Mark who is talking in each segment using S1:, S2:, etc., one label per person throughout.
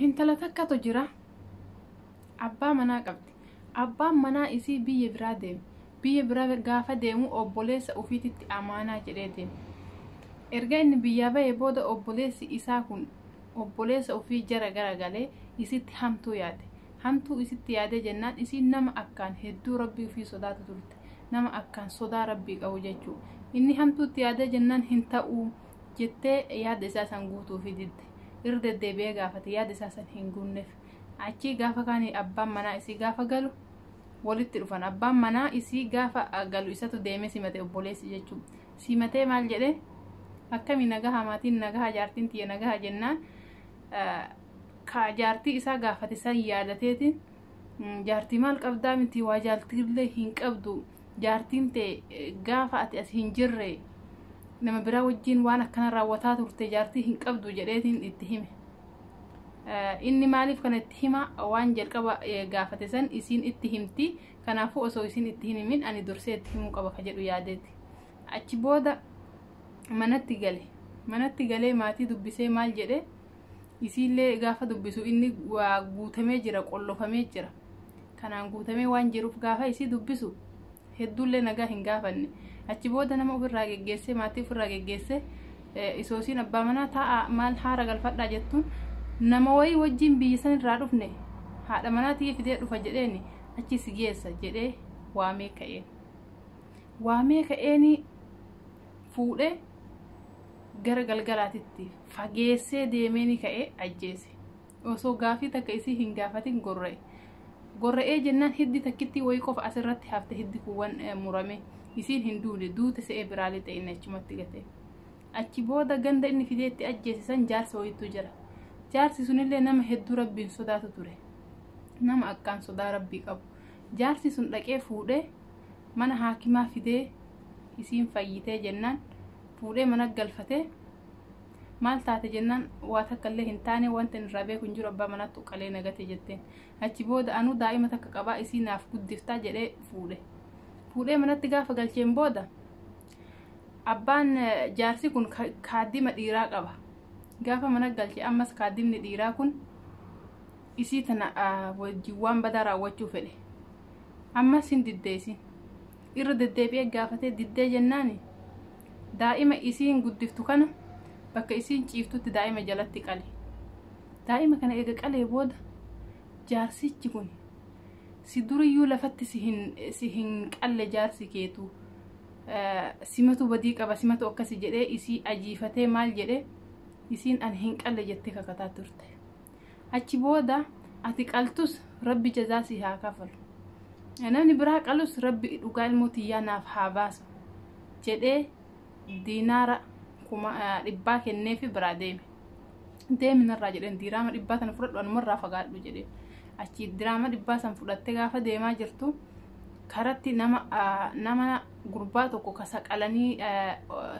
S1: Intala takkatu jira. Abbaa manaa qabdi. Abbaan manaa isii biyya biraa deeme. Biyya biraa gaafa deemu obboleessa ofiititti amaanaa jedhee deeme. Erga inni biyyaa bahee booda obboleessi isaa kun obboleessa ofii jara garagalee isitti hamtuu yaade. Hamtuu isitti yaadee jennaan isiin nama akkaan hedduu rabbii ofii sodaatu turte. Nama akkaan sodaa rabbii qabu jechuudha. Inni hamtuutti yaadee jennaan hin ta'uu jettee yaada isaa san guutuufi didde. Irra deddeebi'ee gaafate, yaada isaa san hin guunneef. Achii gaafa kaanii abbaan manaa isii gaafa galu walitti dhufan. Abbaan manaa isii gaafa galu isatu deemee simate, obboleessi jechuudha. Simatee maal jedhee, "Akkami, nagaha? Maatiin nagaha? Jaartiin tiyya nagaha?" jennaan, ka jaartii isaa gaafate san yaadateetiin, "Jaartii maal qabdaa miti, waa jaartiillee hin qabdu. Jaartiin ta'e gaafa ati as hin jirre nama biraa wajjin waan akkana raawwataa turte, jaartii hin qabdu," jedheetiin itti hime. Inni maaliif kana itti hima? Waan jalqaba gaafate san isiin itti himti. Kanaafuu osoo isiin itti hin himin ani dursee itti himuu qaba ka jedhu yaadeeti. Achi booda manatti gale. Manatti galee maatii dubbisee maal jedhe, isiillee gaafa dubbisu inni waa guutamee jira, qollofamee jira. Kanaan guutamee waan jiruuf gaafa isii dubbisu hedduullee nagaa hin gaafanne. Achi booda nama ofirraa geggeessee, maatii ofirraa geggeessee, isoosiin abbaa manaa taa'a, maal haara galfadhaa jettuun, nama wayii wajjin biyya san irraa dhufne haadha manaa tiyya fidee dhufa jedheeni achi si geessa jedhee waamee ka'een. Waamee ka'eeni fuudhee gara galgalaatitti fageessee deemeeni ka'ee ajjeese. Osoo gaafii takka isii hin gaafatin gorra'e. Gorra'ee jennaan hiddi takkitti wayii qofa asirratti hafte, hiddi kuuwwan murame. Isiin hin duune, duute se'ee biraalee ta'e inni achumatti gate. Achi booda ganda inni fidee itti ajjeese san jaarsa wayiitu jira. Jaarsi sunillee nama hedduu rabbiin sodaatu ture. Nama akkaan sodaa rabbii qabu. Jaarsi sun dhaqee fuudhee mana haakimaa fidee, isiin fayyitee jennaan fuudhee mana galfatee, maal taate jennaan, waa takka illee hin taane, wanta inni irraa beeku hin jiru, abbaa manaatti uqqalee nagate jetteen. Achi booda anuu daa'ima takka qabaa, isii naaf guddiftaa jedhee fuudhe. Fuudhee manatti gaafa galcheen booda abbaan jaarsi kun kaaddima dhiiraa qaba. Gaafa mana galche ammas kaaddimni dhiiraa kun isii tana wajjin waan badaa raawwachuu fedhe. Ammas hin diddeessin. Irra deddeebi'ee gaafatee diddee jennaani daa'ima isiin guddiftu kana bakka isiin ciiftutti daa'ima jalatti qale. Daa'ima kana eega qalee booda jaarsichi kun, si duriyyuu lafatti si hin qalle, jaarsi keetu simatu badii qaba, simatu akkasi jedhee isii ajiifatee maal jedhee, isiin ani hin qalle jettee kakataa turte. Achi booda ati qaltus rabbi jazaa si haa kafalu. Namni biraa qalus rabbi dhugaa ilmoo tiyyaa naaf haa baasu jedhee diinaara 100,000 kenneefi biraa deeme. Deemi narraa jedheen, diiraama 100 sana fudhadhu, anumarraa fagaadhu jedheen. Achi diraama 100 san fudhattee gaafa deemaa jirtu karatti nama gurbaa tokko ka saqalanii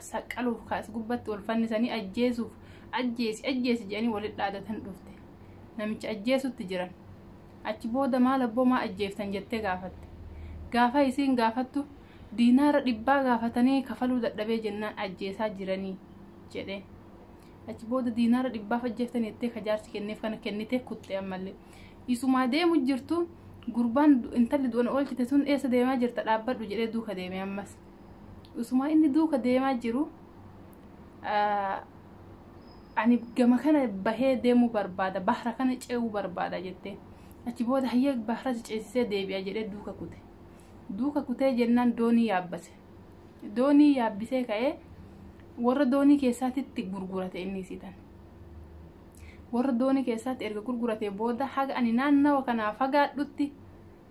S1: saqaluuf ka as gubbatti ol fannisanii ajjeesuuf ajjeesi ajjeesi jedhanii walitti dhaadatan dhufte. Namicha ajjeesutti jiran. Achi booda maal abboo, maa ajjeeftan jettee gaafatte. Gaafa isiin gaafattu diinaara 100 gaafatanii kafaluu dadhabee jennaan ajjeesaa jiranii jedheen. Achi booda diinaara 100f ajjeeftan jettee ka jaarsi kenneef kana kennitee kutte ammallee. Isumaa deemu jirtu gurbaan intalli du'an oolchite sun eessa deemaa jirta, dhaabbadhu jedhee duuka deeme ammas. Isumaa inni duuka deemaa jiru, ani gama kana bahee deemuu barbaada, bahra kana ce'uu barbaada jettee. Achi booda hayyee, bahra ceesisee deebi'a jedhee duuka kute. Duuka kutee jennaan doonii yaabbase. Doonii yaabbisee ka'ee warra doonii keessaatitti gurgurate inni isiitan. Warra doonii keessaatti erga gurgurate booda, haga ani naannawa kanaa fagaadhutti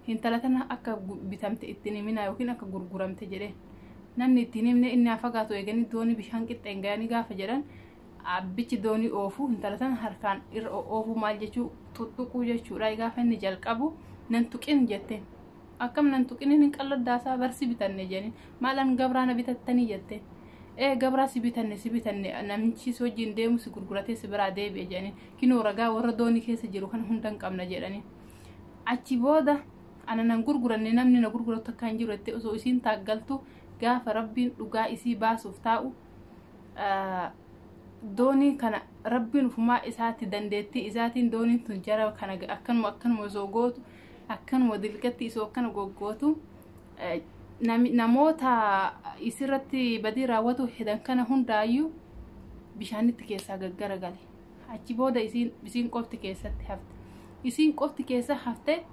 S1: intala tana akka bitamte ittiin himinaa yookiin akka gurguramte jedhee. Namni ittiin himne, inni haa fagaatu. Eeganii doonii bishaan qixxeen gayanii gaafa jedhan, abbichi doonii oofu intala tana harkaan irra oofuu, maal jechuu, tuttuquu jechuudha. Gaafa inni jalqabu nan tuqin jetteen. Akkam nan tuqin? Hin qalladdaasaa barsi bitanne jedhanii. Maalan gabraa na bitattanii jetteen. Ee, gabraa si bitanne, si bitanne, namichi si wajjin deemu si gurguratee si biraa deebi'e jedhanii. Kinoo ragaa warra doonii keessa jiru kana hunda hin qabna jedhanii. Achi booda ana nan gurguranne, namni na gurguratu akka hin jiru jettee osoo isiin taaggaltu, gaafa rabbiin dhugaa isii baasuuf taa'u Doonii kana Rabbiin ufumaa isaatti dandeettii isaatiin dooniin tun jara kana akkanuma akkanuma osoo gootu, akkanuma dilgatti isoo akkana goggootu, namoota isirratti badii raawwatu hedan kana hundaayyuu bishaanitti keessaa gaggara gale. Achi booda isiin qofti keessatti hafte. Isiin qofti keessa hafte,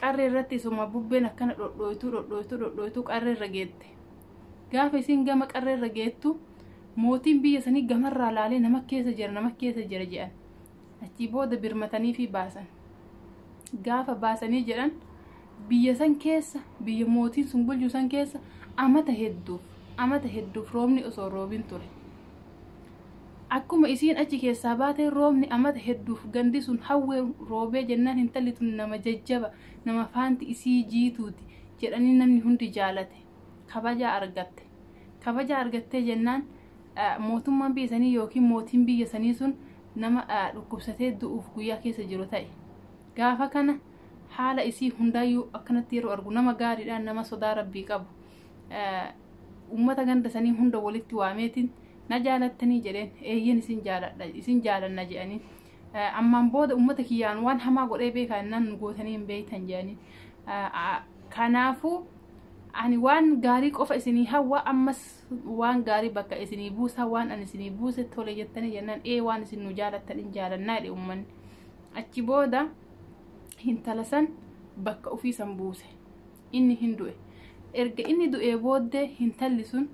S1: qarree irratti isuma bubbeen akkana dhodhooytuu dhodhooytuu dhodhooytuu qarree irra geette. Gaafa isiin gama qarree irra geettu, mootiin biyya sanii gamarraa laalee, "Nama keessa jira, nama keessa jira," jedhan. Achi booda birmatanii fi baasan. Gaafa baasanii jedhan, biyya san keessa, biyya mootiin sun bulchu san keessa, amata hedduuf roobni osoo roobin ture. Akkuma isiin achi keessaa baatee, roobni amata hedduuf gandi sun hawwee roobee jennaan, intalli tun nama jajjaba, nama faanti isii jiituuti jedhanii namni hundi jaalate. Kabajaa argatte. Kabajaa argattee jennaan, mootummaan biyya sanii yookiin mootiin biyya sanii sun nama dhukkubsatee du'uuf guyyaa keessa jiru ta'e. Gaafa kana haala isii hundaayyuu akkanatti yeroo argu, nama gaariidhaan, nama sodaa Rabbii qabu, ummata ganda sanii hunda walitti waameetiin, "Na jaalattanii?" jedheen. "Eeyyen, isin jaaladha, isin jaalanna," jedhanii. "Ammaan booda ummata kiyyaan waan hamaa godhee beekaa?" Jennaan, "Nu gootanii hin beektan," jedhanii. "Kanaafuu ani waan gaarii qofa isinii hawwa, ammas waan gaarii bakka isinii buusa. Waan ani isinii buuse tole jettanii?" jennaan, "Ee, waan isin nu jaalattan hin jaalannaa," jedhe ummanni. Achi booda intala san bakka ofii san buuse. Inni hin du'e. Erga inni du'ee booddee, intalli sun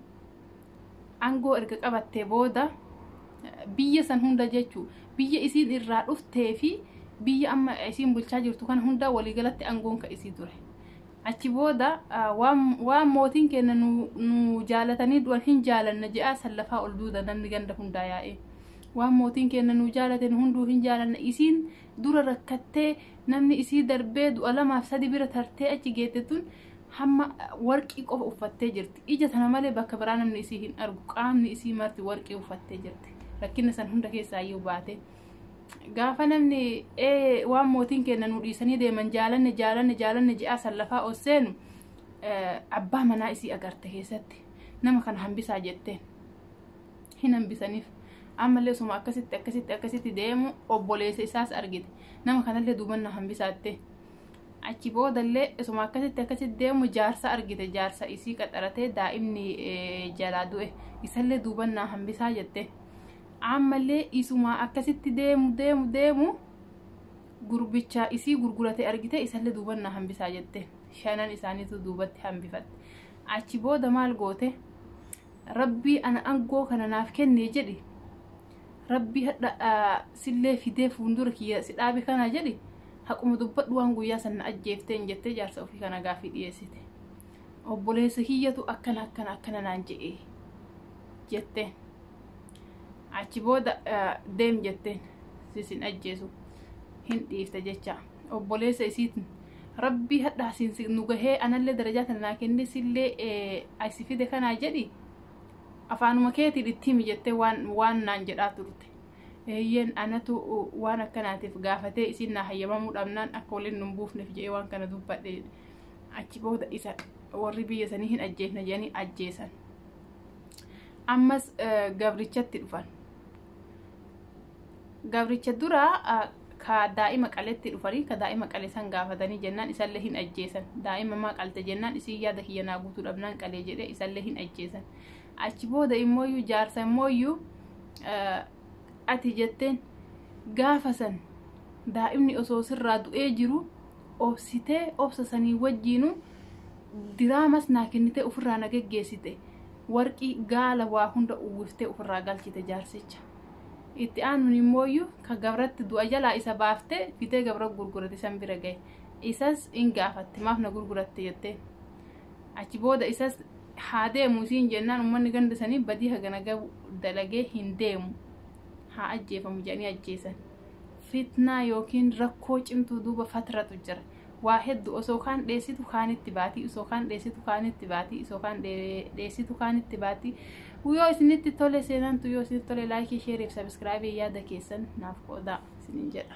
S1: aangoo erga qabattee booda, biyya san hunda jechuu, biyya isiin irraa dhuftee fi biyya amma isiin bulchaa jirtu kana hunda waliigalatti aangoon ka isii ture. Achi booda waan mootiin keenya nu jaalatanii du'an hin jaalanna je'aa sallafaa ol duuda. Namni ganda hundaa yaa'ee, waan mootiin keenya nu jaalate nu hunduu hin jaalanna. Isiin dura rakkattee, namni isii darbee du'a lamaaf sadi bira tartee achi geette tun, hamma warqii qofa uffattee jirti. Ija tana malee bakka biraa namni isii hin argu. Qaamni isii marti warqii uffattee jirti. Rakkina san hunda keessaa iyyuu baate, gaafa namni waan mootiin keenya nu dhiisanii deeman jaalanne, jaalanne, jaalanne ji'a sallafaa ol seenu, abbaa manaa isii agarte keessatti. "Nama kana hambisaa," jetteen. Hin hambisaniif. Ammallee suma akkasitti akkasitti akkasitti deemu, obboleessa isaas argite. "Nama kanallee duubanna hambisaatte." Achi boodallee isuma akkasitti akkasitti deemu, jaarsa argite. Jaarsa isii qaxaratee daa'imni jalaa du'e, isallee duubannaa hambisaa jette. Ammallee isuma akkasitti deemu deemu deemu, gurbicha isii gurgurate argite. Isallee duubannaa hambisaa jette. Shanan isaaniitu duubatti hambifatte. Achi booda maal goote? "Rabbii ana angoo kana naaf kenne jedhi, Rabbii hadha sillee fidee fuuldura kiyya si dhaabe kana jedhi, haquma dubbadhu, waan guyyaa sana ajjeefteen," jettee jaarsa ofii kana gaafii dhiyeessite. "Obboleessa kiyyatu akkana akkana akkana naan jedhe," jetteen. Achi booda, "Deem," jetteen, "sisin ajjeesu hin dhiifte," jecha. Obboleessa isiitin, "Rabbii hadha asiin nu gahee, anallee darajaa tana naa kenne, sillee asi fide kanaa jedhi, afaanuma keetiin itti himi," jettee, waan naan jedhaa turte. "Eeyyeen, anatu waan akkanaatiif gaafatee isin naa hayyamamuu dhabnaan akka waliin nun buufneef jedhee waan kana dubbadhe. Achi booda isa warri biyya sanii hin ajjeefna jedhanii ajjeesan. Ammas gabrichatti dhufan. Gabricha duraa ka daa'ima qaletti dhufanii, ka daa'ima qale san gaafatanii jennaan, isallee hin ajjeesan. "Daa'ima maa qalte?" jennaan, "Isii yaada kiyya naa guutuu dhabnaan qalee," jedhee, isallee hin ajjeesan. Achi booda immooyyuu jaarsa immooyyuu, "Ati," jetteen, "gaafa san daa'imni osoo sirraa du'ee jiru obsitee, obsa sanii wajjiinu diraamas naa kennitee ofirraa na geggeessite, warqii gaala waa hunda uwwiftee ofirraa galchite jaarsicha. Itti aanuun immooyyuu ka gabratti du'a jalaa isa baaftee fitee gabra gurgurate san bira gahe. Isas in gaafatte, 'Maaf na gurguratte?' jettee. Achi booda isas haa deemu isiin jennaan, uummanni ganda sanii badii hagana gabu dalagee hin deemu, haa ajjeefamu jedhanii ajjeesan. Fitnaa yookiin rakkoo cimtuu duuba fatratu jira. Waa hedduu osoo kaan dheessitu kaanitti baatii, osoo kaan dheessitu kaanitti baatii, osoo kaan dheessitu kaanitti baatii. Yoo isinitti tole seenantu, yoo isinitti tole, like, share fi subscribe, yaada keessan naaf qoodaa isinin jedha.